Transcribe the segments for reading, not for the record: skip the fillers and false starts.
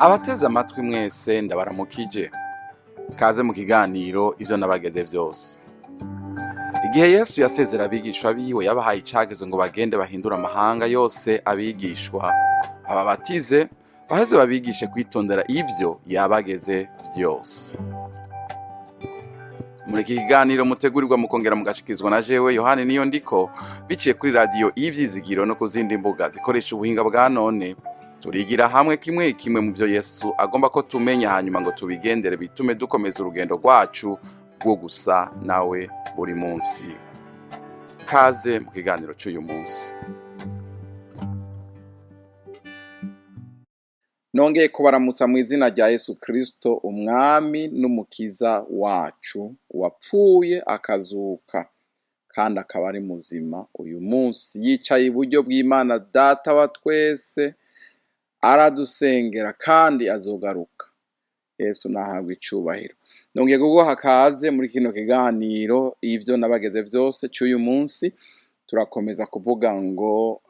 Abateze amatwi mwese, ndabaramukije. Kaze mu kiganiro Ivyo Nabageze Vyose. Igihe Yesu yasezera abigishwa biwe, yabahaye icagezo ngo bagende bahindure amahanga yose abigishwa, bababatize, baheze babigishe kwitondera ivyo yabageze vyose. Muri iki kiganiro mutegurirwa mukongera mugashikizwa na jewe Yohani Niyo Ndiko, biciye kuri radiyo Ivyizigiro no ku zindi mbuga zikoresha ubuhinga bwa none, turigira hamwe kimwe kimwe mu byo Yesu agomba ko tumenya, hanyuma ngo tubigendere, bitume dukomeza urugendo rwacu rwo gusa nawe buri munsi. Kaze mu kiganiro cy'uyu munsi. Nongeye kubaramutsa mu izina rya Yesu Kristo, umwami n'umukiza wacu, wapfuye akazuka kandi akaba ari muzima uyu munsi, yicaye iburyo bw'Imana Data wa twese, aradusengera kandi azogaruka. Yesu nahabwa icubahiro. Nongeye kuguha kaze muri kino kiganiro Ivyo Nabageze Vyose cy'uyu munsi. Turakomeza kuvuga ngo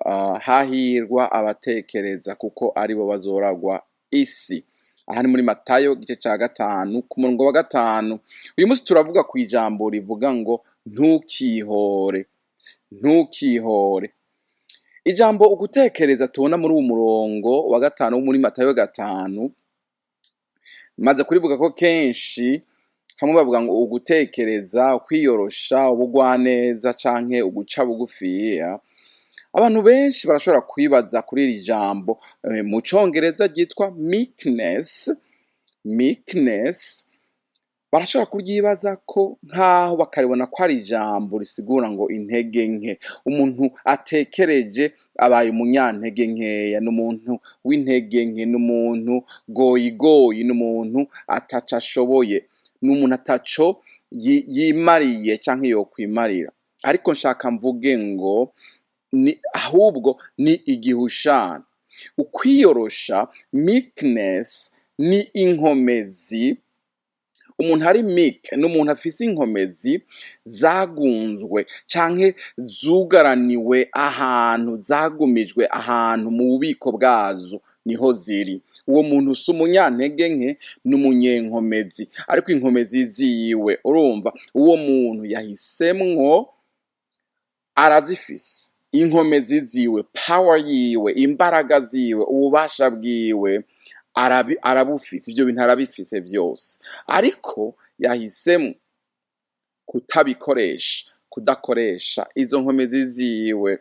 hahirwa abatekereza, kuko aribo bazoragwa isi. Aha ni muri Matayo igice ca 5 ku murongo wa 5. Uyu munsi turavuga ku ijambo rivuga ngo ntukihore, ntukihore. Ijambo ugutekereza tubona muri uwu murongo wa 5 wo muri Matayo 5, maze kurivuga ko kenshi hamwe bavuga ngo ugutekereza, ukwiyorosha, ubugwaneza canke uguca bugufiya. Abantu benshi barashobora kwibaza kuri iri jambo mu congereza ryitwa meekness. Meekness barashobora kuryibaza ko nkaho bakaribona ko ari ijambo risigura ngo intege nke. Umuntu atekereje abaye umunyantege nkeya, ni umuntu w'intege nke, ni umuntu goyigoyi, ni umuntu ataco ashoboye, ni umuntu ataco yimariye canke yokwimarira. Ariko nshaka mvuge ngo ni ahubwo ni igihushana. Ukwiyorosha, meekness, ni inkomezi. Umuntu ari meek ni umuntu afise inkomezi zagunzwe canke zugaraniwe ahantu, zagumijwe ahantu mu bubiko bwazo, niho ziri. Uwo muntu si umunyantege nke, ni umunyenkomezi, ariko inkomezi ziwe, urumva, uwo muntu yahisemwo arazifise. Inkomezi ziwe, power yiwe, imbaraga ziwe, ububasha bwiwe arabufise, ivyo bintu arabifise vyose, ariko yahisemwo kutabikoresha, kudakoresha izo nkomezi ziwe.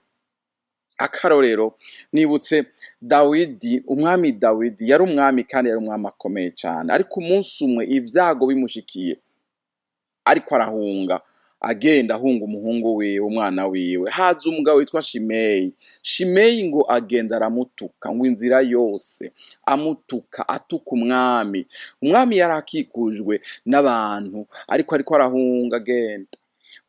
Akarorero, nibutse Dawidi, umwami Dawidi yari umwami kandi yari umwami akomeye cane, ariko umunsi umwe ivyago bimushikiye, ariko arahunga, agenda ahunga umuhungu wiwe, umwana wiwe, haza umugabo witwa Shimeyi. Shimeyi ngo agenda aramutuka, ngo inzira yose amutuka, atuka umwami. Umwami yari akikujwe n'abantu, ariko arahunga agenda.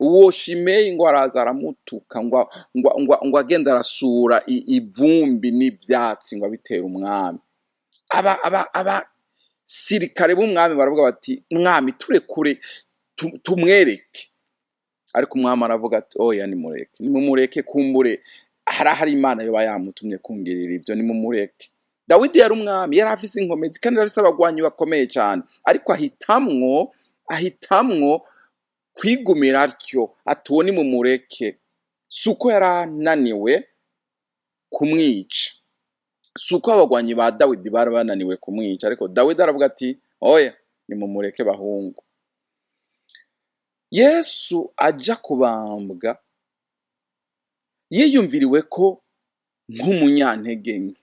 Uwo Shimeyi ngo araza aramutuka, ngo agenda arasura ivumbi n'ivyatsi, ngo abitera umwami. Abasirikare b'umwami baravuga bati, mwami turekure tumwereke. Ariko umwami aravuga ati, oya, nimureke, nimumureke, kumbure hari Imana yoba yamutumye kungirira ivyo, nimumureke. Dawidi yari umwami, yari afise inkomezi kandi yari afise abagwanyi bakomeye cane, ariko ahitamwo kwigumira atyo, ati uwo nimumureke. Si uko yari ananiwe kumwica, si uko abagwanyi ba Dawidi bari bananiwe kumwica, ariko Dawidi aravuga ati, oya, nimumureke bahungu. Yesu aja kubambwa yiyumviriwe ko nk'umunyantege nke,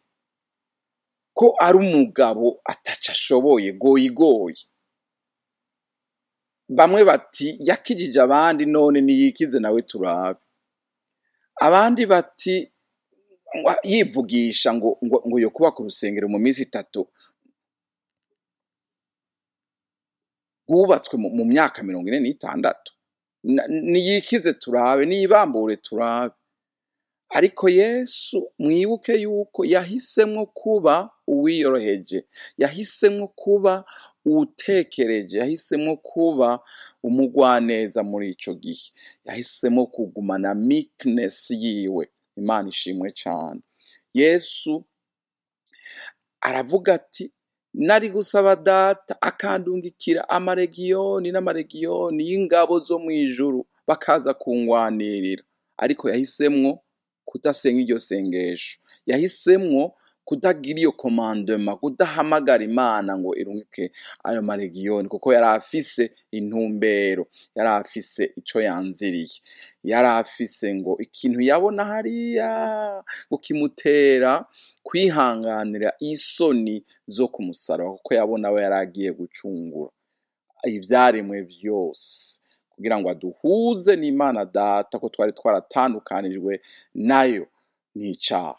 ko ari umugabo ataco ashoboye, goyigoyi. Bamwe bati yakijije abandi, none niyikize nawe turabe. Abandi bati yivugisha ngo yo kubaka urusengero mu minsi 3 rwubatswe mu myaka 46, niyikize turabe, niyibambure turabe. Ariko Yesu mwibuke yuko yahisemwo kuba uwiyoroheje, yahisemwo kuba uwutekereje, yahisemwo kuba umugwaneza muri ico gihe, yahisemwo kugumana meekness yiwe. Imana ishimwe cane. Yesu aravuga ati Nari gusaba Data akandungikira amaregiyoni n'amaregiyoni y'ingabo zo mw'ijuru bakaza kungwanirira. Ariko yahisemwo kudasenga iryo sengesho, yahisemwo kutagira iyo commandement, kudahamagara Imana ngo irungike ayo maregiyoni, kuko yari afise intumbero, yari afise ico yanziriye, yari afise ngo ikintu yabona hariya ngo kimutera kwihanganira isoni zo ku musaraba, kuko yabona abo yari agiye gucungura ivyaremwe vyose kugira ngo aduhuze n'Imana Data, ko twari twaratandukanijwe nayo n'icaha.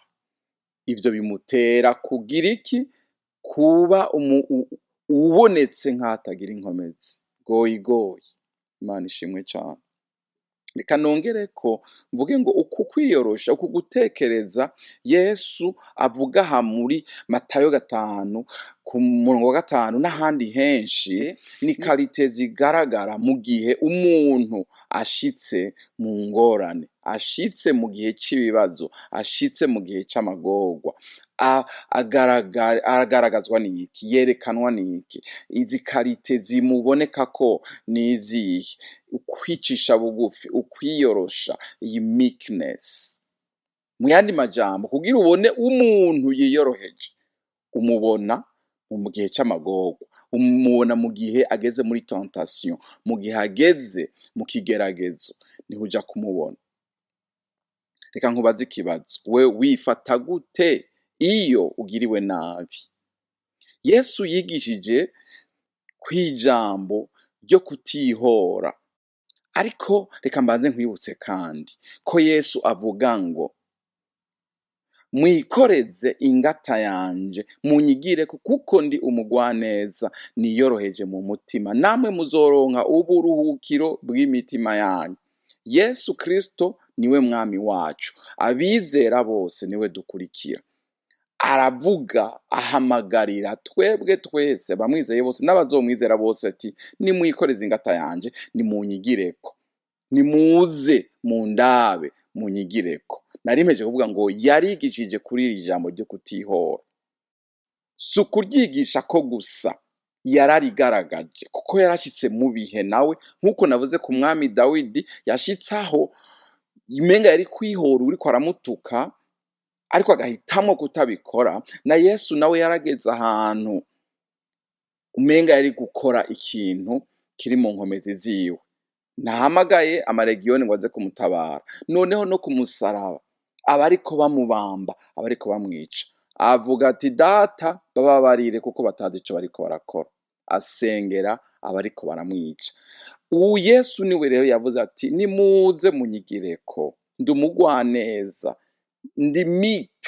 Ivyo bimutera kugira iki? Kuba uwubonetse nk'atagira inkomezi. Goyigoyi. Imana ishimwe cane. Reka nongereko mvuge ngo uku kwiyorosha, uku gutekereza Yesu avuga aha muri Matayo 5 ku murongo wa 5 n'ahandi henshi, ni qualité zigaragara mu gihe umuntu ashitse mu ngorane, ashitse mu gihe c'ibibazo, ashitse mu gihe c'amagorwa. Aragaragazwa n'iki? Yerekanwa n'iki? Izi qualité zimubonekako n'izihe? Ukwicisha bugufi, ukwiyorosha, iyi meekness. Mu yandi majambo, kugira ubone umuntu yiyoroheje, umubona mu gihe c'amagorwa, umubona mu gihe ageze muri tentation, mu gihe ageze mu kigeragezo, niho uja kumubona. Reka nkubaze ikibazo, we wifata gute iyo ugiriwe nabi? Yesu yigishije kw'ijambo ryo kutihora, ariko reka mbanze nkwibutse kandi ko Yesu avuga ngo mwikoreze ingata yanje, munyigireko, kuko ndi umugwaneza niyoroheje mu mutima, namwe muzoronka uburuhukiro bw'imitima yanyu. Yesu Kristo niwe mwami wacu, abizera bose niwe dukurikira. Aravuga, ahamagarira twebwe twese bamwizeye bose n'abazomwizera bose ati nimwikoreze ingata yanje, nimunyigireko, nimuze mundabe munyigireko. Nari mpejeje kuvuga ngo yarigishije kuri iri jambo ryo kutihora. Si ukuryigisha ko gusa, yararigaragaje, kuko yarashitse mu bihe nawe, nk'uko navuze ku mwami Dawidi, yashitse aho umenga yari kwihora uriko aramutuka, ariko agahitamwo kutabikora. Na Yesu nawe yarageze ahantu umenga yari gukora ikintu kiri mu nkomezi ziwe. Ntahamagaye amaregiyoni ngo aze kumutabara, noneho no kumusaraba abariko bamubamba, abariko bamwica, avuga ati Data bababarire kuko batazi ico bariko barakora. Asengera abariko baramwica. Uwu Yesu niwe rero yavuze ati nimuze munyigireko, ndi umugwaneza, ndi meek,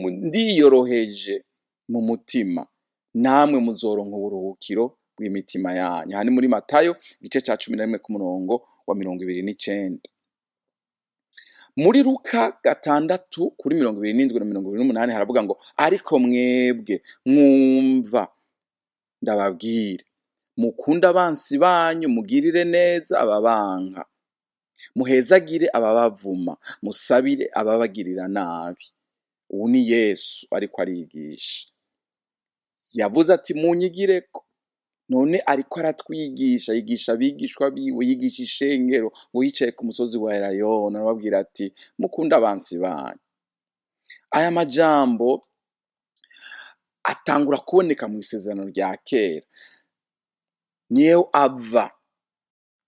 ndiyoroheje mu mutima, namwe muzoronka uburuhukiro bw'imitima yanyu. Aha ni muri Matayo igice ca 11 ku murongo wa 29. Muri Luka 6 kuri 27 na 28 haravuga ngo ariko mwebwe mwumva ndababwire, mukunde abansi banyu, mugirire neza ababanka, muhezagire ababavuma, musabire ababagirira nabi. Uwu ni Yesu ariko arigisha. Yavuze ati munyigireko. None ariko aratwigisha, yigisha abigishwa biwe, yigisha ishengero, ngo yicaye ku musozi wa Elayono, arababwira ati mukunde abansi banyu. Aya majambo atangura kuboneka mu isezerano rya kera, niyo ava.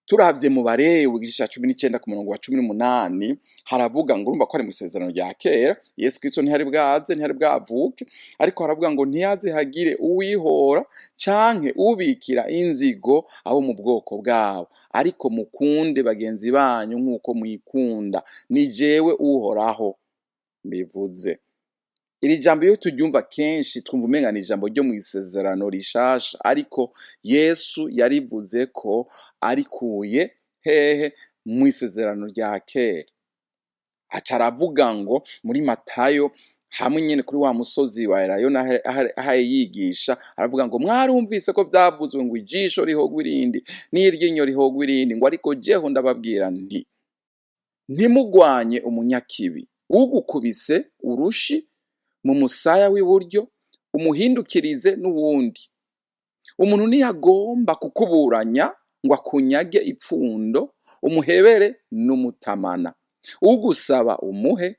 Turavye mu Balewi igice ca 19 ku murongo wa 18 haravuga ngo, urumva ko ari mu isezerano rya kera, Yesu Kristo ntiyari bwaze, ntiyari bwavuke, ariko haravuga ngo ntiyaze hagire uwihora canke ubikira inzigo abo mu bwoko bwabo, ariko mukunde bagenzi banyu nk'uko mwikunda, ni jewe Uhoraho mbivuze. Iri jambo iyo turyumva kenshi twumva umenga ni ijambo ryo mu isezerano rishasha, ariko Yesu yarivuze ko arikuye hehe? Mu isezerano rya kera. Aca aravuga ngo muri Matayo hamwe nyene kuri wa musozi wa Elayono aho yigisha, aravuga ngo mwarumvise ko vyavuzwe ngo ijisho rihogwa irindi n'iryinyo rihogwa irindi, ngo ariko jeho ndababwira nti ntimugwanye umunyakibi, ugukubise urushi mu musaya w'iburyo Umuhindukirize n'uwundi. Umuntu ntiyagomba kukuburanya ngo akunyage ipfundo, umuhebere n'umutamana. Ugusaba umuhe,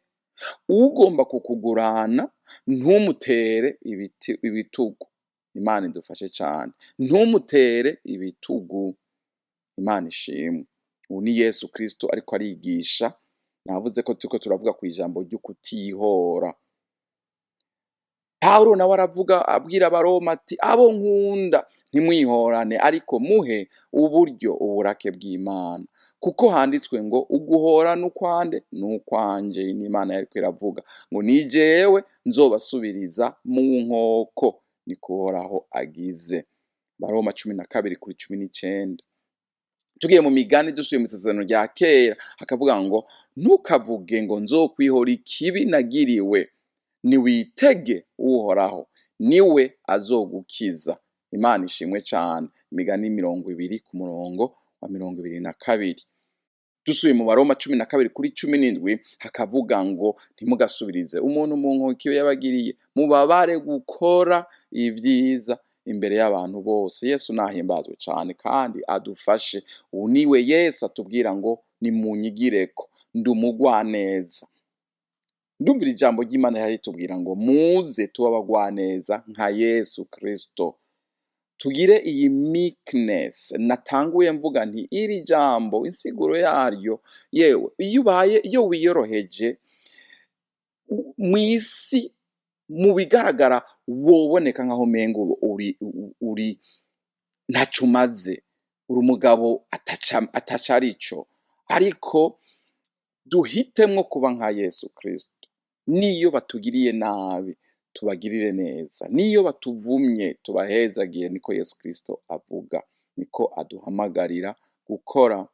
ugomba kukugurana ntumutere ibitugu. Imana idufashe cane. Ntumutere ibitugu. Imana ishimwe. Ubu ni Yesu Kristo ariko arigisha. Navuze ko turiko turavuga kw'ijambo ry'ukutihora. Pawulo nawe aravuga abwira Abaroma ati: abo nkunda ntimwihorane, ariko muhe uburyo uburake bw'Imana, kuko handitswe ngo uguhora n'ukwande n'ukwanje. N'Imana yariko iravuga ngo ni jewe nzobasubiriza mu nkoko, niko Uhoraho agize. Abaroma 12:19. Tugiye mu migani, dusubiye mw'isezerano rya kera, hakavuga ngo ntukavuge ngo nzokwihora ikibi nagiriwe, niwitege Uhoraho niwe azogukiza. Imana ishimwe cane. Imigani 20 ku murongo wa 22. Dusubiye mu Baroma 12:17, hakavuga ngo ntimugasubirize umuntu mu nkoko ikibi yabagiriye, mubabare gukora ivyiza imbere y'abantu bose. Yesu nahimbazwe cane kandi adufashe. Ubu niwe Yesu atubwira ngo nimunyigireko, ndi umugwaneza. Ndumvira ijambo ry'Imana ritubwira ngo muze tube abagwaneza nka Yesu Kristo. Tugire iyi meekness. Natanguye mvuga nti iri jambo insiguro yaryo, yewe iyo ubaye, iyo wiyoroheje mw'isi, mu bigaragara woboneka nkaho umengo uri ntaco umaze, uri umugabo ataca arico, ariko duhitemwo kuba nka Yesu Kristo. Niyo batugiriye nabi tubagirire neza, niyo batuvumye tubahezagire, niko Yesu Kristo avuga, niko aduhamagarira gukora.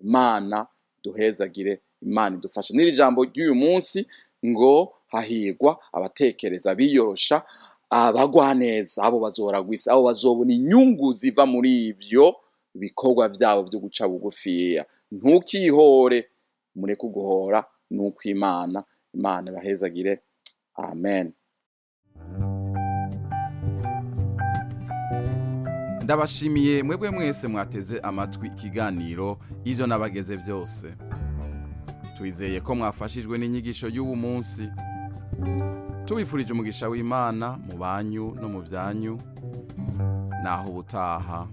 Imana duhezagire, Imana idufashe. N'iri jambo ry'uyu munsi ngo hahirwa abatekereza, biyorosha, abagwaneza, abo bazoragwa isi, abo bazobona inyungu ziva muri ivyo bikorwa vyabo vyo guca bugufiya. Ntukihore, mureke uguhora n'ukw'Imana. Imana ibahezagire. Amen. Ndabashimiye mwebwe mwese mwateze amatwi ikiganiro ivyo nabageze byose. Twizeye ko mwafashijwe n'inyigisho y'uwu munsi. Tubifurije umugisha w'Imana mu banyu no mu byanyu. Naho ubutaha.